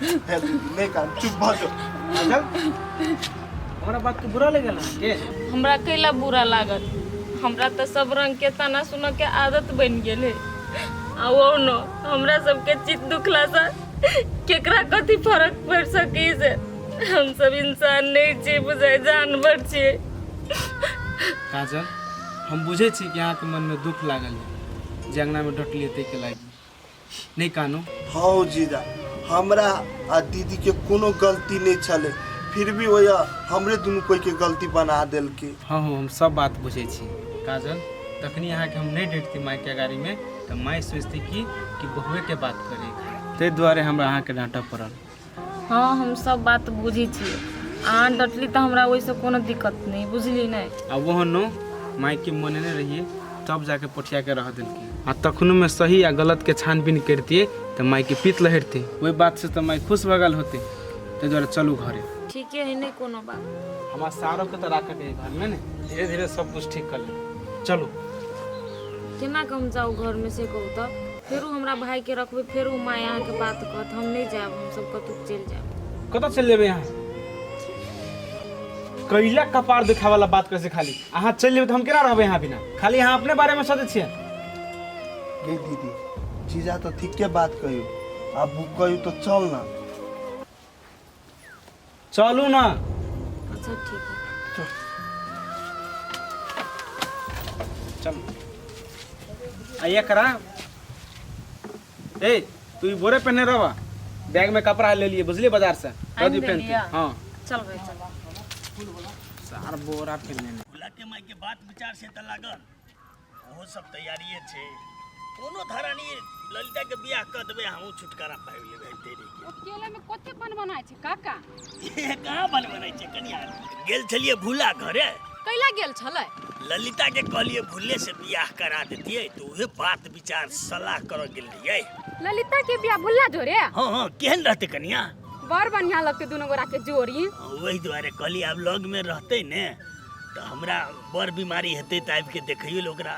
हे दीदी नहि कान, चुप भऽ जो। चल, हमरा बात के बुरा लगल अहाँके? हमरा कैला बुरा लागत? हमरा तऽ सब रंग के ताना सुनऽ के आदत बनि गेल है। आ ओ न हमरा सबके चित दुखला से केकरा कथी फर्क पड़ि सकै से? हम सब इंसान नहीं छियै, बुझाइ जानवर छियै। काजल, हम बुझै छी कि अहाँके मनमे दुख लागल है जे अंगनामे डटलियै, ताहिके लागि नहि कानू। हँ जीजा, हमरा आ दीदी के कोनो गलती नहीं छले, फिर भी ओया हमरे दुनू कोई के गलती बना देलके। हँ हँ, हम सब बात बुझै छी काजल। तखनी अहाँके हम नहि डटती मायके अगाड़ीमे तऽ माय सोचती कि बहुएके बात करै, ताहि दुआरे हमरा अहाँके डाँटऽ पड़ल। हँ, हम सब बात बुझै छियै। अहाँ डटली तऽ हमरा ओहिसँ कोनो दिक्कत नहि, बुझली नहि? आ ओहनो मायके मनेने रहियै तब जाके पोठियाके रह देलकै। आ तखनोमे सही आ गलतके छानबीन करितियै तऽ मायके पीत लहरितै। ओहि बातसँ तऽ माय खुश भऽ गेल होतै। ताहि दुआरे चलू घरे। ठीके है, नहि कोनो बात। हमरा सारोके तऽ राखऽके है घरमे ने। धीरे धीरे सब कुछ ठीक कर लेबै, चलू। केना कऽ हम जाउ घरमे से कहू तऽ? फेरो हमरा भाइके रखबै, फेरो माय अहाँके बात कहत। हम नहि जायब, हमसब कतहु चलि जायब। कतऽ चलि जेबै अहाँ? कैला कपार दुखाय वाला बात करै छै खाली। अहाँ चलि जेबै तऽ हम केना रहबै अहाँ बिना? खाली अहाँ अपने बारेमे सोचै छियै। गे दीदी, जीजा तऽ ठीके बात कहियो। आब कहियो तऽ चल ना। चलू ना। अच्छा, ठीक है। चलू। आ एकरा ए तू ई बोरे पहने रहबा। बैग में कपड़ा ले लिए, बुझलिए? बाजार से दऽ आनि दियौ पहनते। देलियै? हाँ। चल भाई, चल। सार बोरा पहन लेने। भोला के माय के बात विचार से तऽ लागल ओहो सब तैयारिए छै। कोनो धरानी ललिता के बियाह कऽ देबै, हमहूँ छुटकारा पाबि लेबै देरी के। ओ केला में कते बन बनाय छै काका? हे, कहाँ बन बनै छै कनिया? गेल छलियै भूला घरे। कैला गेल छलै? ललिता के कहलियै भूले से बियाह करा देतियै, तऽ उहे बात विचार सलाह करऽ गेल रहियै। ललिता के बियाह भुल्ला जोरे? हँ, केहन रहतै कनिया? बड़ बढ़िया लगतै दुनू गोरा के जोड़ी। ओहि दुआरे कहलियै आब लग में रहतै ने तऽ हमरा बड़ बीमारी हेतै तऽ आबि के देखैयो लए ओकरा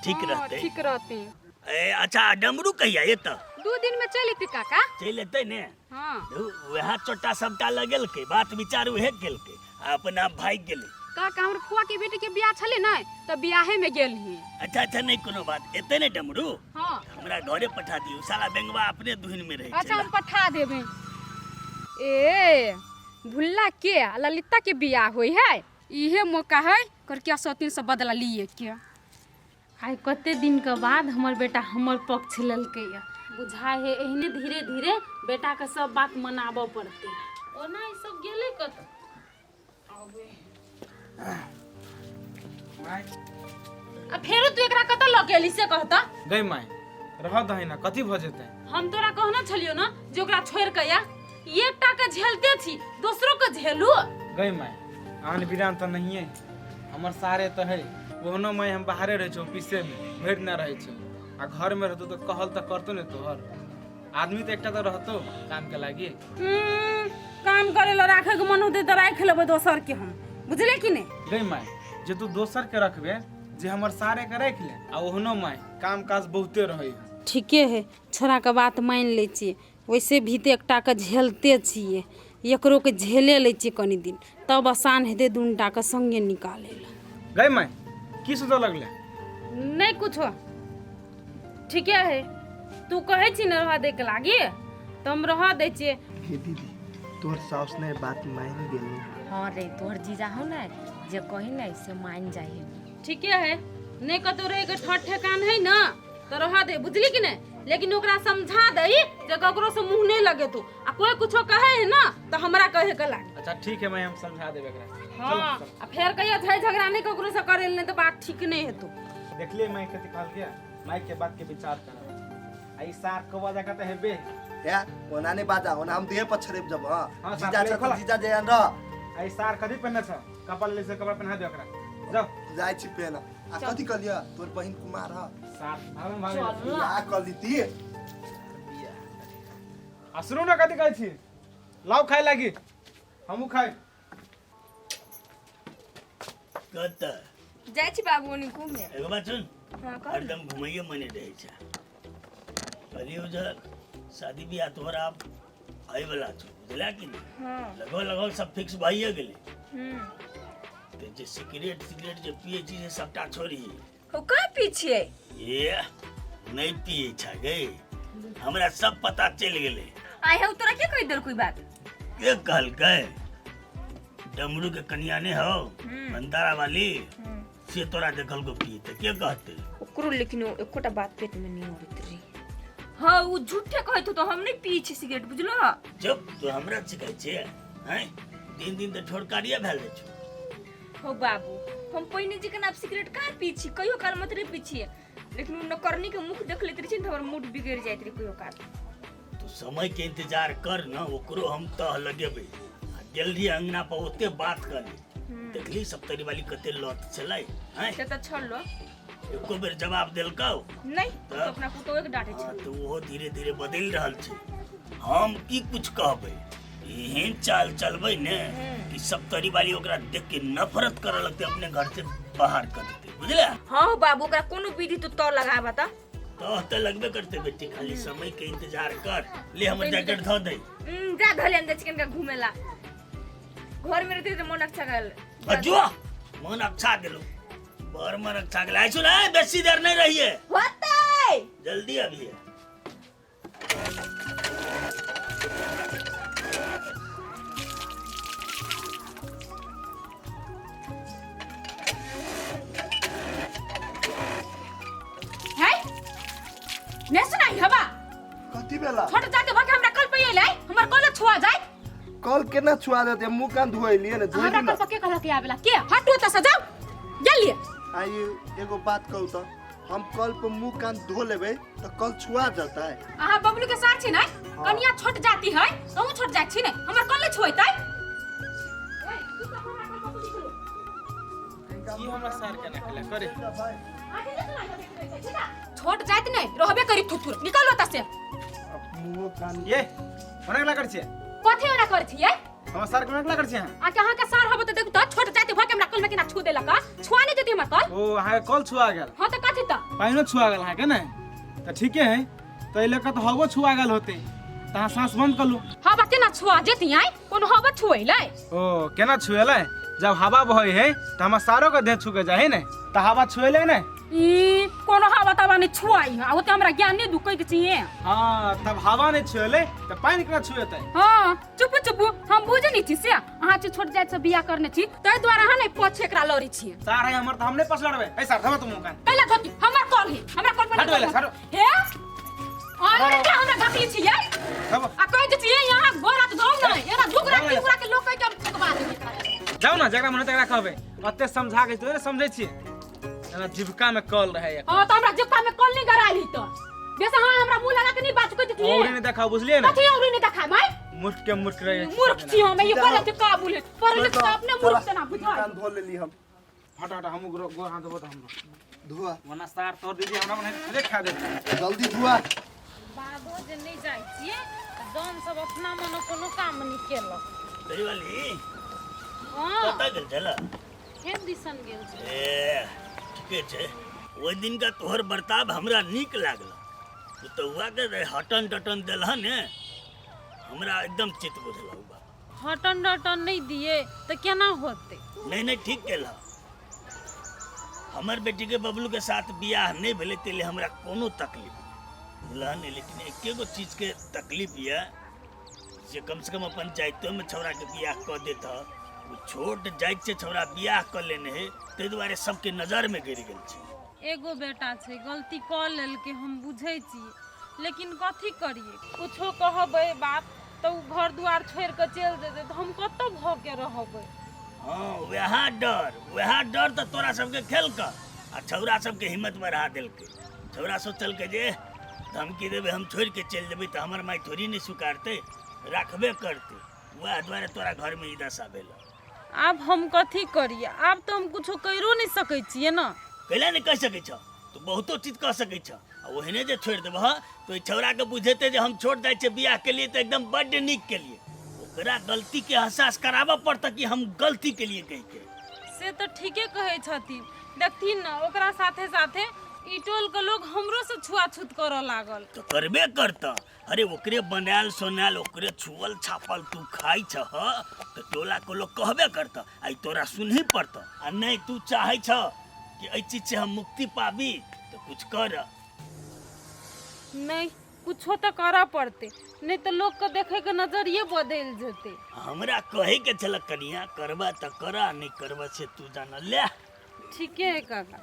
ठीक रहतै। ठीक रहतै। ए अच्छा, डमरू कहिया एतऽ? 2 दिन में चलि एतै काका। चलि एतै ने? हाँ। धू, वएह चोटा सबटा लगेलकै, बात विचार उहे केलकै आ अपना आप भागि गेलै। काका, हमर फुआ के बेटी के बियाह छलै ने, तऽ बियाहे में गेल ही। अच्छा, नहि कोनो बात। एतै ने डमरू? हाँ। हमरा घरे पठा दियौ। साला बेंगवा अपने धुन में रहै अच्छा। छै। हम पठा देबै। ए भुल्ला के आ ललिता के बियाह होई है, इहे मौका है करके सौतीन से बदला लिए के। आइ कते दिनके बाद हमर बेटा हमर पक्ष लेलकै यऽ। बुझाइ है एहने धीरे धीरे बेटाके सब बात मनाबऽ पड़तै। ओना ई सब गेलै कतऽ? माय। आ फेरो तू एकरा कतऽ लऽ गेली से कहता? गई माय, रह दही ना, कथी भऽ जेतै? हम तोरा कहने छलियौ ने जे ओकरा छोड़ि कऽ या एकटा के झेलते छी, दोसरो के झेलू। गई माय, आन बिरान तऽ नहिए है, हमर सारे तऽ है। ओहनो माय, हम बाहरे रहै छी, ऑफिसेमे भरि दिना रहै छी। आ घरमे रहतौ तऽ कहल तऽ करतौ ने तोहर। आदमी तऽ एकटा तऽ रहतौ कामके लागी। काम करे ला राखे के मन होते तऽ राखि लेबै दोसर के हम, बुझले कि नहि? गई माय, जे तू दोसर के रखबे, जे हमर सारे के राखि ले। आ ओहनो माय, काम काज बहुते रहै है। ठीके है, छोड़ाके बात मानि लै छियै। वैसे भी तऽ एकटाके झेलते छियै, एकरोके झेले लै छियै कनि दिन, तब आसान हेतै दुनूटाके सङ्गे निकालै लए। गई माय, की सोचऽ लगले? नहि कुछो, ठीके है। तू कहै छी ने रहऽ दैके लागी, तऽ हम रहऽ दै छियै। हे दीदी, तोहर साउस ने बात मान गेली। हाँ रे, तोहर जीजा हो ने, जे कही ने से मान जाइ है। ठीके है, नहि कतौ रहैके ठर ठेकान है ने तऽ रहऽ दे, बुझली कि नहि? लेकिन ओकरा समझा दही जे ककरो से मुँह नहि लगेतौ, आ कोई कुछो कहे है ना तऽ हमरा कहे के लागी। अच्छा, ठीक है माय, हम समझा देबै एकरा। हाँ, आ फेर कहियो झै झगड़ा नहि ककरो से करे नहि तऽ बात ठीक नहि हेतौ। देखलिए माय, कथी कहल गया? माय के बात के विचार कर। आ ई सार कबा जाके तऽ हेबे। हे, ओना नहीं बाजा, ओना हम देह पर छड़ेब जब। हाँ। हाँ, जीजा साफ छ खोला। जीजा जे रह। आ ई सार कथी पहने छ? कपड़ा ले से कपड़ा पहना दे ओकरा, जाओ। जाइ छी पहना। आ कथी कहलिय, तोर बहिन कुमार ह? सार भागे भागे। बियाह कर लीती। आ सुनू ने, कथी कहै छी, लाउ खाय लागी, हमहूँ खाइ। कतऽ जाइ छी बाबू, ओनी घूमे। एगो बात सुन। हाँ, कह। हरदम घुमैये मने रहै छै। कहलियौ जे शादी बियाह तोहर आब आइ वाला छौ, बुझला कि नहि? लगभग लगभग सब फिक्स भइए गेलै। तऽ जे सिगरेट सिगरेट जे पियै छी से सबटा छोड़िहे। हो, कहाँ पी छियै? ए, नहि पियै छ गे, हमरा सब पता चलि गेलै। आइ हौ, तोरा के कहि देलको ई बात? के कहलकै? डमरू के कनिया नहि हौ, भंडारा वाली, से तोरा देखलको पियै तऽ के कहतै? ओकरो लेकिन ओ एकोटा बात पेट में नहीं अबैत रही। हाँ, उ झूठे कहैत हो, तो हम नहीं पियै छी सिगरेट, बुझलो? चुप, तू हमरा सिखाइ छियै? हैं, दिन दिन तऽ ठोरकारिये भेल जाइ छौ। हो बाबू, हम पहिने जकाँ आब सिगरेट कहाँ पी छी, कहियो काल मात्रे पी छियै। लेकिन उ नौकरनी के मुख देख लेत रही छी ने तऽ हमर मूड बिगड़ि जाइत रही कहियो काल। तू समय के इंतजार कर न, ओकरो हम तह लगेबै। आ गेल रही अंगना पर, ओते बात करली, देखली सप्तरी वाली कते लत छलै हैं। से तऽ छल। एको बेर जवाब देलकौ? नहीं, ओ तऽ अपना पुतोह के डांटे हाँ, छै। तऽ ओहो धीरे धीरे बदलि रहल छै। हम की कुछ कहबै, एहन चाल चलबै ने कि सप्तरी वाली ओकरा देख के नफरत करऽ लगतै, अपने घर से बाहर कर देतै, बुझले? हाँ हो बाबू, ओकरा कोनो विधि तू तो लगाबा तऽ। तऽ लगबे करते बेटी, खाली समय के इंतजार कर ले। हमर जैकेट धो दे। जा धले अंदर चिकन का घूमेला, घर में रहते तो मन अच्छा गल। अजुआ मन अच्छा गेलो, बड़ मन अच्छा गेलो। आई सुन, बेसी देर नहीं रहिए। होतै। जल्दी अभी। है ने सुनाई हवा? कथी भेला? छोट जाते भके हमरा कल पे एलै, हमर कल छुआ जाय। कल केना छुआ देते? मुंह कान धोइलिए ने, धोइ हमरा ने। कल पर के कहलक आवेला के? हटू त से जाउ गेलिए। आई एगो बात कहू तऽ, हम कल पर मुंह कान धो लेबै तऽ कल छुआ जतै? अहाँ बबलू के सार छी ने? कनिया छोट जाती है, तहु छोट जात छी ने, हमर कल ने छुएतै। की हमरा सार केना खेला करे? छोट जात नहीं रहबे करी, थुथुर निकलो त से। मुंह कान ये ओना केला कर छियै? कथी ओना कर छियै? हमर सार केना केला कर छियै अहाँ? आ के अहाँ के सार हबो त देखू त, छोट जाति भके हमरा कल में केना छू देलक, छुआ नहीं देती हमर कल। ओ, अहाँके कल छुआ गेल? हां तऽ कथी तऽ? पानिओ छुआ गेल अहाँके ने तऽ ठीके है, तऽ एहि लऽ कऽ तऽ हवो छुआ गेल होतै, तऽ अहाँ साँस बंद कऽ लू। हवा केना छुआ जेती आइ? कोनो हवा छुएलै? ओ, केना छुएलै? जब हवा बहै है तऽ हमर सारो के देह छुके जाइ है ने, तऽ हवा छुएलै ने? ई कोनो हवा तवा नहीं छुआई है, ओते हमरा ज्ञान नहीं दुकै के चाहिए। हाँ, तब हवा नहीं छुएलै तऽ पानि केना छुएतै? हाँ, चुप चुप, हम बुझै नहीं छी से अहाँ छी छोट जाति से बियाह करने छी, ताहि दुआरे अहाँ नहीं पछे एकरा लड़ै छी। सार है हमर तऽ हम नहीं पछ लड़बै। ए सार, धमा तुम मुँह कान। कैला धोती? हमर कल है, हमरा कल पर हटो एले, हटो। हे अरे, के हमरा धकली छी ये? धमा। आ कहै जे छी यहाँ गोरा तऽ धौ नै, एना झुकरा तिकुरा के लोक कहि के हम ठकबा देबै एकरा। जाउ ने, जकरा मन तकरा कहबै। ओते समझा के तो समझै छियै, एना जीविका में कल रहे। हाँ तऽ हमरा जीविका में कल नहीं गराली तऽ बेस अहाँ हमरा मुँह लगा के नहीं बात कहै छी। औरी नहीं देखाओ, बुझलियै ने? कथी औरी नहीं देखा माय? मूर्ख के मूर्ख रहे। मूर्ख छी हम, ई पढ़े के काबुल है, पढ़े लिख के अपने मूर्ख से ना बुझाय। कान धो लेली हम। हट हट, हम गोर गोर हाथ धोबो तऽ हमरो धुआ। वरना सार तोड़ दीजिए, हमरा मन है खा दे। जल्दी धुआ। बाधो जे नहि जाइ छियै तऽ जौन सब अपना मने कोनो काम नहि केलक। दही वाली। हँ। कतऽ गेल छल? खेत दिसन गेल छै। ए, ठीके छै। ओहि दिनका तोहर बर्ताव हमरा नीक लागल। तू तऽ हुआ के हटन टटन देलह ने, हमरा एकदम चित्त बुझल उ बात। हटन डटन नहि दियै तऽ केना होतै? नहीं नहीं, ठीक केलह। हमर बेटी के बबलू के साथ बियाह नहीं भेलै, ताहि ले हमरा कोनो तकलीफ नहीं, बुझलह ने? लेकिन एके गो चीज के तकलीफ यऽ जे कम से कम अपन जाइतो में छौड़ा के बियाह कऽ देत। ओ छोट जाइत छै, छौड़ा बियाह कऽ लेने है, ताहि दुआरे सबके नजर में गिर गेल छै। एगो बेटा छै, गलती कऽ लेलकै, हम बुझै छियै, लेकिन कथी करियै? कुछो कहबै बात तऽ ओ घर दुआर छोड़ि कऽ चलि जेतै तऽ हम कतऽ भऽ के रहबै? हाँ, वएह डर, वएह डर तऽ तोरा सबके खेलक आ छौड़ा सबके हिम्मत बढ़ा देलकै। छौड़ा सोचलकै जे धमकी देबै, हम छोड़ि के चलि जेबै तऽ हमर माय थोड़ी नहि स्वीकारतै, राखबे करतै। वएह दुआरे तोरा घरमे ई दशा भेल। आब हम कथी करियै? आब तऽ हम कुछो करियो नहि सकै छियै ने। कैला नहि कहि सकै छह? तू बहुतो चीज कह सकै छह। आ ओहने जे छोड़ि देबह तऽ ओहि छौड़ाके बुझेतै जे हम छोट जाइ छियै बियाह के लिए तऽ एकदम बड्ड नीक के लिए। ओकरा गलती के एहसास कराबऽ पड़तै कि हम गलती के लिए कहि के। से तऽ ठीके कहै छथिन। देखथिन ने, ओकरा साथे साथे ई टोल के लोग हमरो से छुआछूत करऽ लागल। तो करबे करत। अरे ओकरे बनायल सोनायल, ओकरे छुअल छापल तू खाई छह तो टोला के लोग कहबे करत, आ ई तोरा सुनही पड़त। आ नहीं तू चाहे छ कि एहि चीज से हम मुक्ति पाबी तो कुछ कर। नहीं, कुछो तो करऽ पड़ते, नहीं तो लोग के देखे के नजरिए बदल जेते। हमरा कहे के छल कनिया, करबा तो करा, नहीं करबा से तू जान ले। ठीके है काका।